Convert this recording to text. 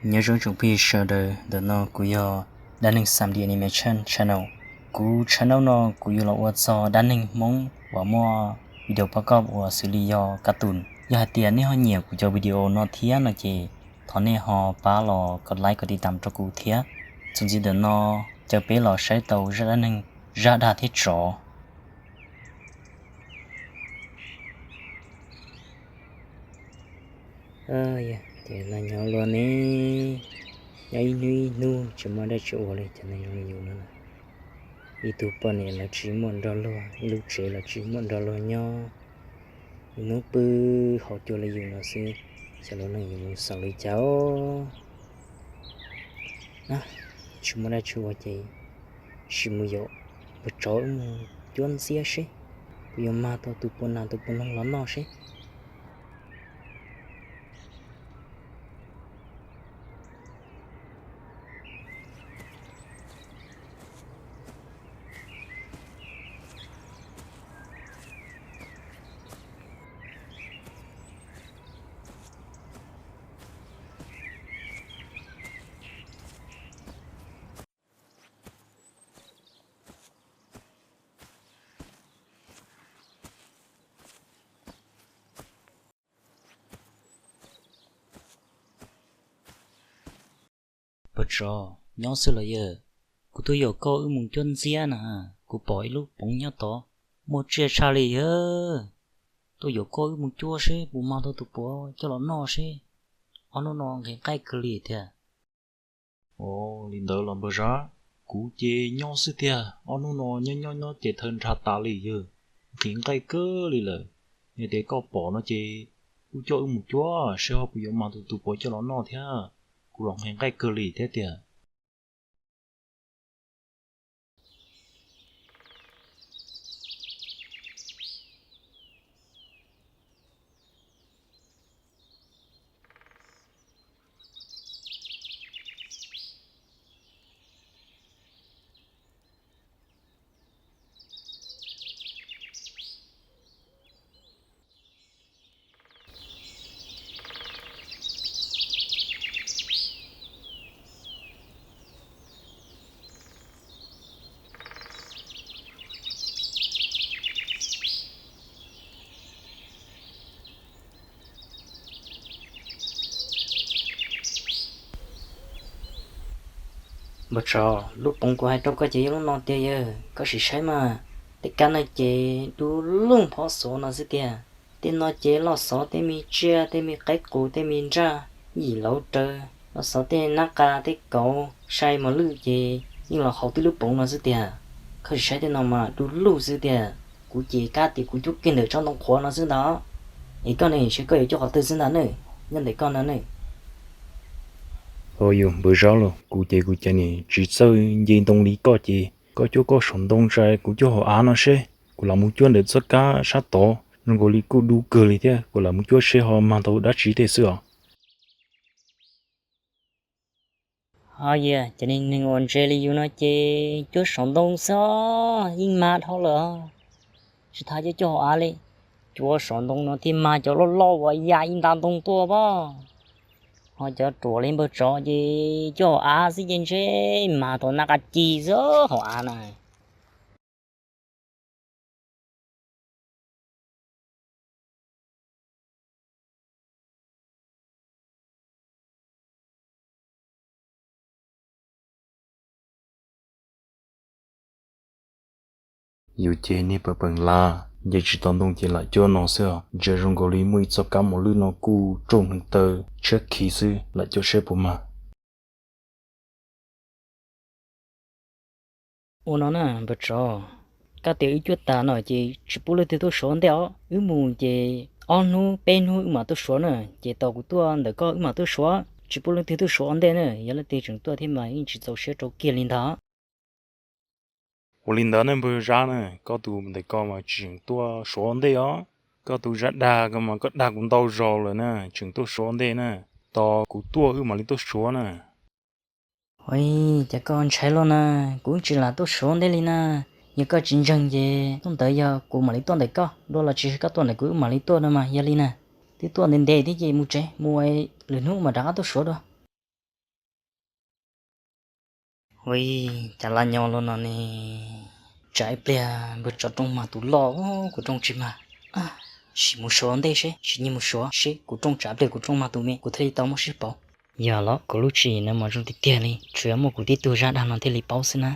Nyob zoo tsoom phooj ywg sawv daws, ntawm no kuv yog dab neeg Xam Di Animation Channel. Kuv channel no kuv yuav los ua txog dab neeg Hmoob uas muaj video pab koj uas xws li yog kab tus. Yog hais tias nej ho nyiam kuv cov video no thiab no ces thov nej ho pab los kov like kov tiv tam rau kuv thiab. Txuas ntxiv ntawm no, caw peb los saib tau zaj dab neeg zaj dag thiab tsov. Ces nag nyob luaj ne, nyob ib hnub ib hnub tsis muaj dab tsi ua li cov neeg zoo li yus no. Ib tug poj niam los tsis muaj nrog luag, ib lub tsev los tsis muaj nrog luag nyob, ib hnub pw haus cua li yus no xwb, xyov lub neej yuav mus xaus li cas. Na, tsis muaj dab tsi ua ces sim mus yaum npawg tsov wb mus cuab ntxiab seb puas yuav mag tau tus puas nas tus puas noog los noj seb. Npawg tsov, nyob xwb los yawg? Kuv tuaj yaum koj wb mus cuab ntxiab na. Kuv pom ib lub poov nyob tod, muaj tsiaj tshaj li yawg. Tuaj yaum koj wb mus cuab seb puas mag tau tus puav coj los noj seb. Ob hnub no nqhis nqaij kawg li tiag. Ua li ntawd los npawg Zab, kuv ces nyob xwb tiag. Ob hnub no nyob nyob nyob ces thawj nrhab tas li yawg, nqhis nqaij kawg li lawm. Yog tias koj pom no ces kuj coj wb mus cuab seb ho puas yuav mag tau tus puav coj los noj thiab. Kuv los nqhis nqaij kawg li thiab tiag. Npawg tsov, lub poov kuv hais rau koj ces yog lub no tiag yawg, koj sim saib mas. Tej kab no ces du lug phob xuav no xwb tiag. Tej no ces los xov tej me tsiaj, tej me qaib qus, tej me nraj yim lauv raws, los xov tej nab qa tej kauv sai mos lwj ces yeej los haus tib lub poov no xwb tiag. Koj sim saib tej no mas du lug xwb tiag. Kuv ces kab tias kuv cub kiag ntawm tsob ntoo qhuav no xwb ntag. Es koj ne, seb koj yuav cuab qhov twg xwb ntag ne, nyob ntawm koj ntag ne. Ho yus npawg Zab los, kuv ces kuv cas nim tsis txawj nce ntoo li koj ces koj cuab koj saum ntoo, tsam kuv cuab hauv av no seb. Kuv lam mus cuab ntawm txoj kab sab tod, zoo nkaus li kuj du kawg li thiab, kuv lam mus cuab seb ho mag tau dab tsi tej xwb os. Ho yog cov neeg uas ntse li yus no ces cuab saum ntoo xwb yeej mag dhau lawm. Tsis tas cuab hauv av li, cuab saum ntoo no thiaj mag cov loj loj uas ya ib nta ntoo tuaj pob. Ho cov ruam li npawg tsov ces cuab hauv av xwb ces ntshe mag tau nab qa ci xwb hauv av na. Yus ces niag peem peem laj, nce tsis tau ntoo ces lam cuab no xwb os. Ntsia zoo nkaus li muaj ib txoj kab mos lwj no kuj raug hneev taw tshiab khiv xwb, lam cuab seb puas mag. Ua no na npawg tsov, kab tias wb cuab tas no ces tsis pub leej twg tuaj suav ntej os. Wb mus ces ob hnub peb hnub wb mam tuaj suav na, ces tos kuv tuaj ntawm koj wb mam tuaj suav, tsis pub leej twg tuaj suav ntej na, yog leej twg tseem tuaj thiab mas yeej tsis txaus siab rau kiag li ntag. Ua li ntawd ne npawg Zab na, koj tus ntawm ko mas tseem tuaj suav ntej os. Koj tus Zab dag ko mas koj dag kuv ntau zaus lawm na, tseem tuaj suav ntej na, tos kuv tuaj wb mam li tuaj suav na. Ua cas koj ntshai luaj na, kuv tsis lam tuaj suav ntej li na. Yog koj tsis ntseeg ces hnub ntawd yog kuv mam li tuaj ntawm koj dua los tsis koj tuaj ntawm kuv wb mam li tuaj no mas yog li na. Twb tuaj ntev ntev thiab ces mus tsev mus, lwm hnub mam rov qab tuaj suav dua. Ua cas laj nyob los no ne, tsam ib pliag npawg tsov rooj mag tus loj, kuv rooj tsis mag. Sim mus suav ntej seb, sim nyiag mus suav seb kuv rooj, tsam ib pliag kuv rooj mag tus me kuv thiaj li tau muaj siab pauv. Yog los kuv lub tswv yim no mas zoo tiag tiag li, tsuas yog muaj kuv tib tug zaj dag no thiaj li paub xwb na.